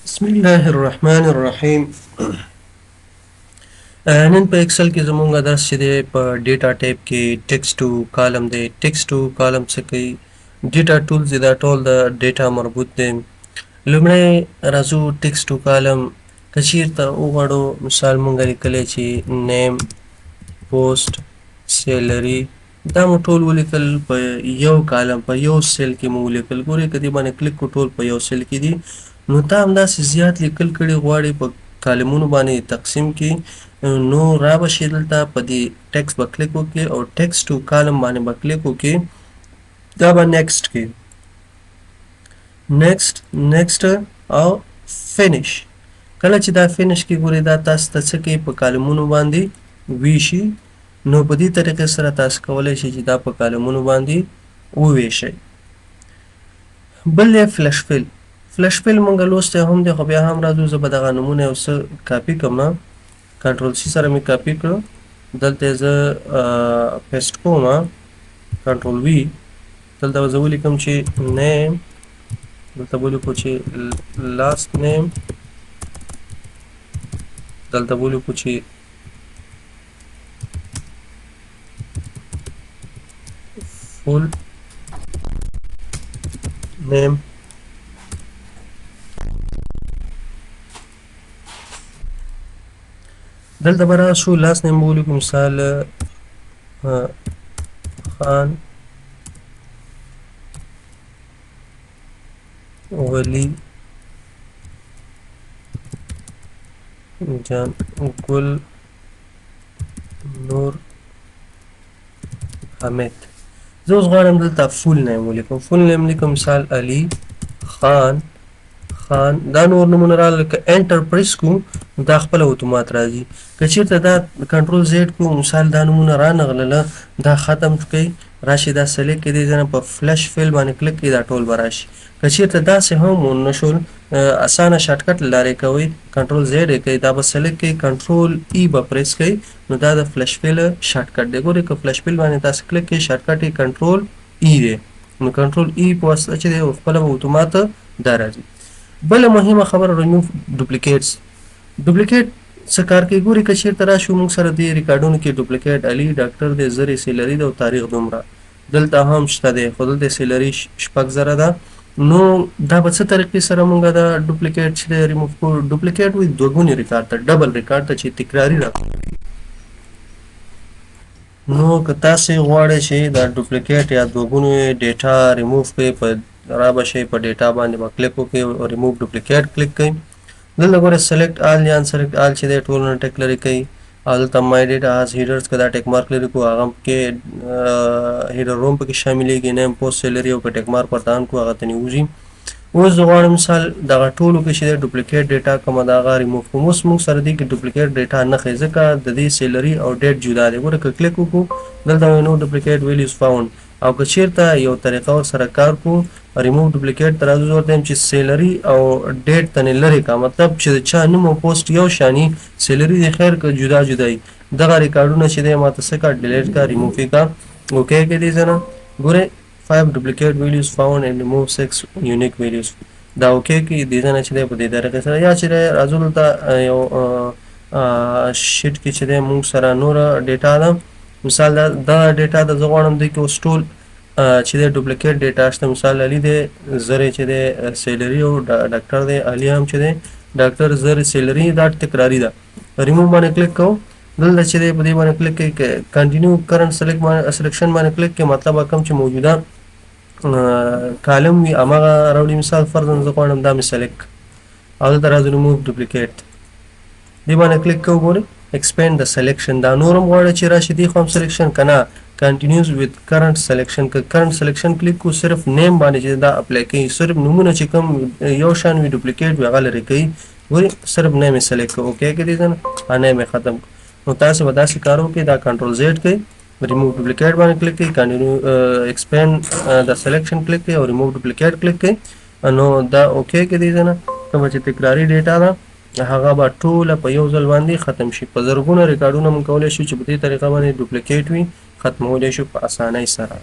بسم الله الرحمن الرحیم. نن په ایکسل کې زمونږ درس چې دی په data tab کې text to column دی. text to column څه کوي؟ data tools دا ټول د data مربوط دی. لومړی راځو text to column. که چیرته وغواړو، مثال مونږ لیکلی چې name، post، salary، دا مو ټول ولیکل په یو column، په یو cell کې مو ولیکل. ګورئ، که دې باندې کلیک کړو، ټول په یو cell کې دي. نو تا همداسې زیات لیکل کړي غواړي، په کالمونو باندې تقسیم کړي، نو را به شي دلته په دې text به کلیک وکړي او text to column باندې به کلیک وکړي. دا به next کړي، next، next او finish. کله چې دا finish کې، ګورئ، دا تاسو ته څه کوي؟ په کالمونو باندې ویشي. نو په دې طریقې سره تاسو کولی شئ چې دا په کالمونو باندې وویشئ. بل دی flash fill. flash fill مونږ لوستی هم دی، خو بیا هم راځو. زه به دغه نمونه یو څه کاپي کړم. control C سره مې کاپي کړو، دلته زه paste کوم، control V. دلته به زه ولیکم چې name، دلته به ولیکو چې last name، دلته به ولیکو چې full name. دلته به راشو، last name به ولیکو، مثال خان، ولی جان، ګل، نور، حامد. زه اوس غواړم دلته full name ولیکم. full name لیکم، مثال علی خان، خان، دا نور نومونه راغلل. که enter press کو، دا خپله اتومات راځي. که چیرته دا control Z کو، مثال دا نومونه رانغلله، دا ختم کړئ، راشي دا select کړئ، دې ځای نه په flash fill باندې کلیک کړئ، دا ټول به راشي. که چیرته داسې هم ونه شول، اسانه shortcut له لارې کوئ، control Z یې کوئ، دا به select کړئ، control E به پریس کړئ. نو دا د flash fill shortcut دی. ګورئ، که flash fill باندې تاسو کلیک کړئ، shortcut یې control E دی. نو control E په واسطه چې دی، خپله به اتومات دا راځي. بله مهمه خبره، ریموو ډوپلیکیټس. ډوپلیکیټ څه کار کوي؟ ګوري، که چیرته راشو، موږ سره دې ریکارډونو کې duplicate علي ډاکټر دی، 1000 salary ده او تاریخ دومره. دلته هم شته دی، خو دلته salary 6000 ده. نو دا به څه طریقې سره موږ دا ډوپلیکیټ چې دی ریموو کړو؟ ډوپلیکیټ وي دوه ریکارډ ته، double record ته چې تکراري راکړي. نو که تاسې غواړئ چې دا ډوپلیکیټ یا دوه ډیټا ریموو کړئ، په را به شئ، په data باندې به کلیک وکړئ او ریموو ډوپلیکیټ کلیک کړئ. دلته ګوره، select all یا unselect all چې دی، ټول نه ټیک لرې کوي. او دلته my data has headers، که دا tick mark لرې کړو، هغه پکې header هم پکې شاملېږي، name، post، salary، او که tick mark ورته on کړو، هغه ته وځي. اوس زه غواړم مثال دغه ټولو کې چې دی duplicate data کومه ده، هغه ریموو کوم. اوس موږ سره دې کې duplicate data نه ښیي، ځکه د دې salary او date جدا دی. ګوره، که کلیک وکړو، دلته وایي no duplicate values found. او که چیرته یو طریقه ورسره کار کو، ریموو ډوپلیکیټ ته راځو، ورته وایم چې salary او date ته نه لرې کا. مطلب چې د چا نوم او پوسټ یو شاني، salary دې خیر که جدا جدا وي، دغه ریکارډونه چې دی ماته څه کا؟ ډیلیټ کا، ریموو یې کا. okay کې دې ځنه ګوره، 5 duplicate values found and remove 6 unique values. دا okay کې دې ځنه چې دی په دې طریقې سره. یا چې راځو دلته یو sheet کې چې دی موږ سره نوره data ده. مثال دا data ده، زه غواړم دې کې اوس ټول چې دی duplicate data شته. مثال علي دی، 1000 چې دی salary، او ډاکټر دی علي هم چې دی ډاکټر، 1000 salary، دا تکراري ده. ریموو باندې کلیک کوو، دلته چې دی په دې باندې کلیک کوي، continue current select باندې selection باندې کلیک کوي، مطلب کوم چې موجوده column وي، هماغه راوړي. مثال فرضاً زه غواړم دا مې select او دلته راځو، ریموو ډوپلیکیټ دې باندې کلیک کوو. ګورئ، expand the selection. دا نورم غواړي چې راشي دی خو هم selection کنه، continues with current selection. که current selection کلیک کو، صرف name باندې چې دا apply کوي، صرف نمونه چې کوم یو شان وي، duplicate وي، هغه لرې کوي. ګورئ، صرف name یې select کو، okay کې دې ځنه name یې ختم. نو تاسو به داسې کار وکړئ، دا control Z کوي، ریموو ډوپلیکیټ باندې کلیک کوي، continue expand the selection کلیک کوي او ریموو ډوپلیکیټ کلیک کوي. نو دا okay کې دې ځنه کومه چې تکراري data ده، هغه به ټوله په یو ځل باندې ختم شي. په زرګونه ریکارډونه موږ کولی شو چې په دې طریقه باندې duplicate وي، ختمولی شو په اسانۍ سره.